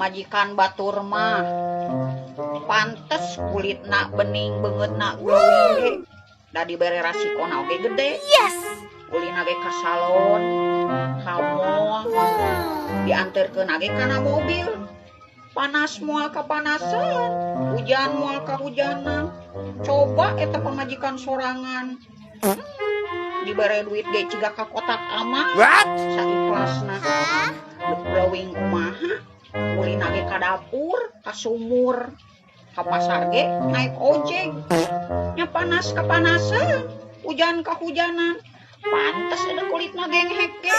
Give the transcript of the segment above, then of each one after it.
Pamajikan batur mah pantes kulitna bening, beungeutna glowing ge da dibere rasikona oge gede. Yes. Ulina ge ka salon, ka mall, dianterkeun ge kana mobil. Panas moal kapanasan, hujan moal kahujanan. Coba eta pamajikan sorangan. Dibere duit ge ciga ka kotak amal. What? Saikhlasna. Dek glowing kumaha? Ulina ge ka dapur, ka sumur, ka pasar ge naik ojek. Nya panas kapanasan, hujan kahujanan. Pantes ada kulitna genghek ge.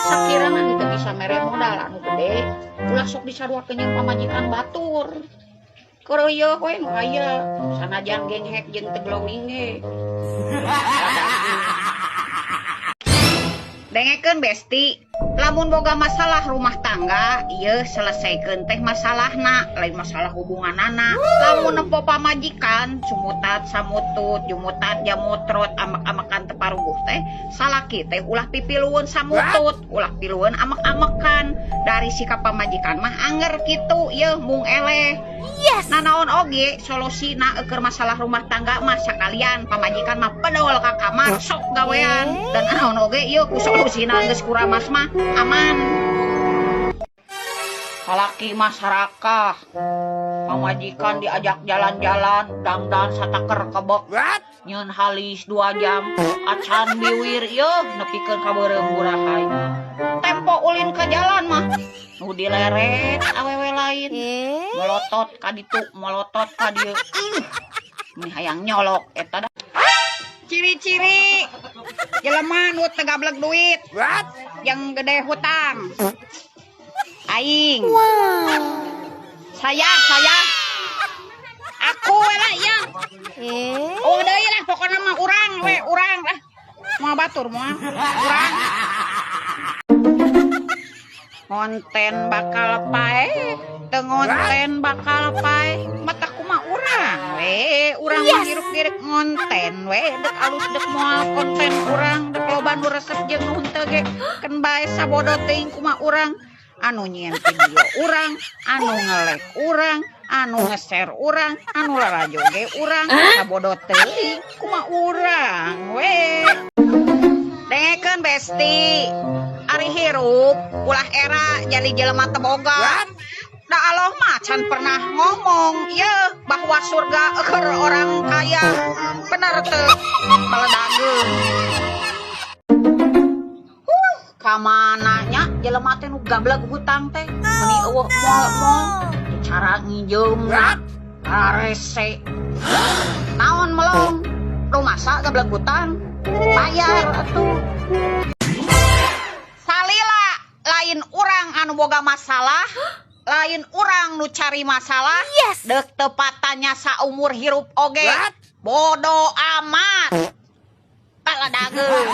Sakirana teu bisa mere modal anu gede, ulah sok disaruakeun jeung pamajikan batur. Keureuyeuk we nu aya, sanajan genghek jeung teu glowing ge. Dengekeun besti, lamun boga masalah rumah tangga, ieu selesaikeun teh masalahna, lain masalah hubunganana. Lamun nempo pamajikan, sumutat samutut, jumutat jamutrot, amek-amekan teu paruguh teh, salaki teh ulah pipilueun samutut, ulah pilueun amek-amekan. Dari sikap pamajikan mah anger kitu, ieu mung eleh. Yes. Nanaon oge solusina eueur masalah rumah tangga mah sakalian pamajikan mah pedol ka kamar sok gawean. Dan naon oge ieu ku solusina geus kuramas mah aman. Salaki mah sarakah, pamajikan diajak jalan-jalan, dangdan sataker kebek. What? Nyeun halis 2 jam, acan biwir ieu nepikeun ka beureum burahay. Tempo ulin ka jalan mah nu dileret awewe lain. Molotot ka ditu, molotot ka dieu. Meni hayang nyolok eta dah. Ciri-ciri jelema nu teu gablek duit. What? Yang gede hutang. Aing. Wow. Saya. Aku we lah ieu. Oh deui lah pokona mah urang we, urang lah. Moal batur moal. Urang. Ngonten bakal paeh, teu ngonten bakal paeh. Mata kumaha urang we, urang mah Yes. hirup direk ngonten we, dek alus dek moal konten urang, dek loba nu resep jeung nu henteu ge. Keun bae sabodo teuing kumaha urang. Anu nyieun video urang, anu nge-like urang, anu nge-share urang, anu larajo ge urang, sabodo teuing kumaha urang we. Dengekeun besti, ari hirup ulah era jadi jelema teu boga. What? Da Allah mah can pernah ngomong ieu bahwa surga keur orang kaya. Bener teu? Baledageun. Kamana nya jelema teh nu gablek hutang teh? Meuni eueuh moal-moal cara nginjeumna rarese. Naon melong? Rumasa gablek hutang? Bayar atuh. Salila lain urang anu boga masalah, lain urang nu cari masalah. Yes. Dek tepatannya saumur hirup oge. What? Bodo amat. Baladageun.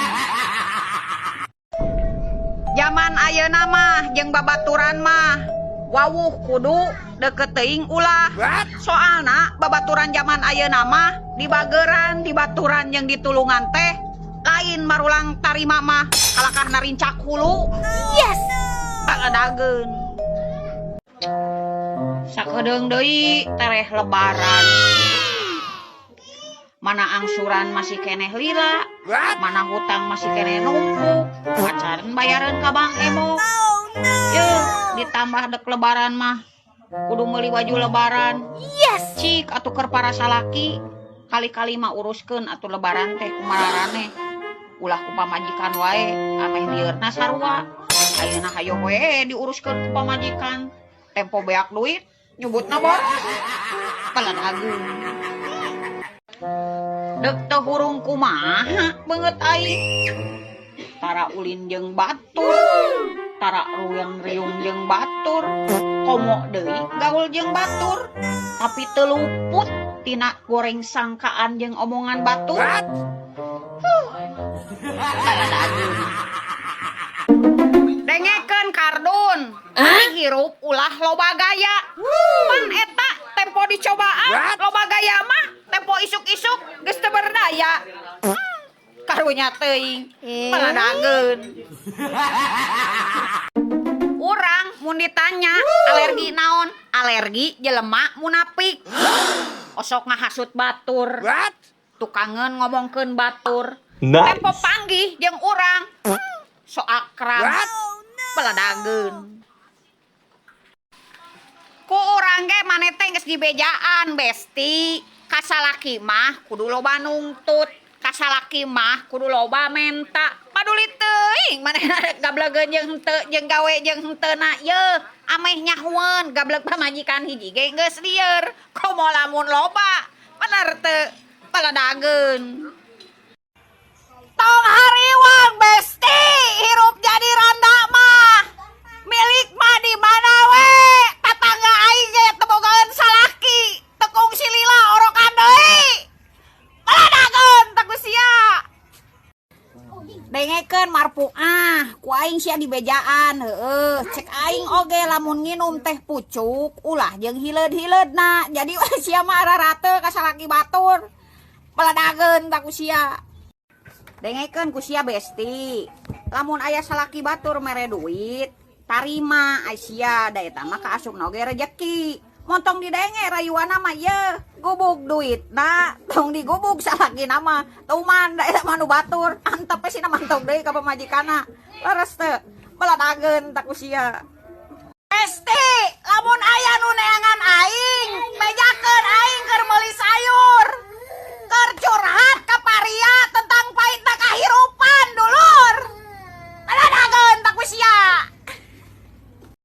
Zaman ayeuna mah jeung babaturan mah wawuh kudu deket teuing ulah. What? Soalna babaturan zaman ayeuna mah dibageran, dibaturan jeung ditulungan teh lain marulang tarima mah kalakah narincak hulu. Yes. Baladageun. Sakedeung deui tereh lebaran. Mana angsuran masih keneh lila, What? mana hutang masih keneh numpuk, pacaran bayaran ka Bang Emo. Yeuh, ditambah dek lebaran mah kudu meuli baju lebaran. Yes. Cik atuh keur para salaki kali-kali mah uruskeun atuh lebaran teh kumaraneh. Ulah ku pamajikan wae, ameh lieurna sarua. Ayeuna hayo we diuruskeun ku pamajikan. Tempo beak duit, nyebutna bor. Baladageun. Dek teu hurung kumaha beungeut aing. Tara ulin jeung batur, tara riung-riung jeung batur, komo deui gaul jeung batur. Tapi teu luput tina goreng sangkaan jeung omongan batur. What? Baladageun. Dengekeun kardun, ari hirup ulah loba gaya. Pan eta tempo dicobaan, What? loba gaya mah tempo isuk-isuk geus teu berdaya. Karunya teuing, baladageun. Urang Mun ditanya alergi naon? Alergi jelema munafik. Osok ngahasut batur. What? Tukangeun ngomongkeun batur. Nice. Tempo panggih jeung urang. So akrab. What? Peladageun. Ku urang ge maneh teh geus dibejaan, Besti. Ka salaki mah kudu loba nungtut. Ka salaki mah kudu loba menta. Paduli teuing manehna rek gablegeun jeung henteu, jeung gawe jeung henteu na yeuh. Ameh nyahoeun gableg pamajikan hiji ge geus lieur. Komo lamun loba. Bener teu? Peladageun. Tong hariwang, Besti, hirup jadi randa mah. Milik mah di mana we? Tatangga aing ge teu bogaeun salaki. Teu kungsi lila orokan deui. Peladageun tah ku sia. Dengekeun, Marpuah, ku aing sia dibejaan, heueuh. Cek aing oge lamun nginum teh pucuk ulah jeung hileud-hileudna. Jadi sia mah rarate ka salaki batur. Peladageun tah ku sia. Dengekeun ku sia, Besti. Lamun aya salaki batur mere duit, tarima ai sia, da eta mah kaasupna oge rejeki. Montong didenge rayuana mah yeuh, gubug duitna, tong digubug salakina mah. Tuman da eta mah nu batur, antep we sina mantog deui ka pamajikanna. Leres teu? Beladageun tah ku sia. Besti, lamun aya nu neangan aing,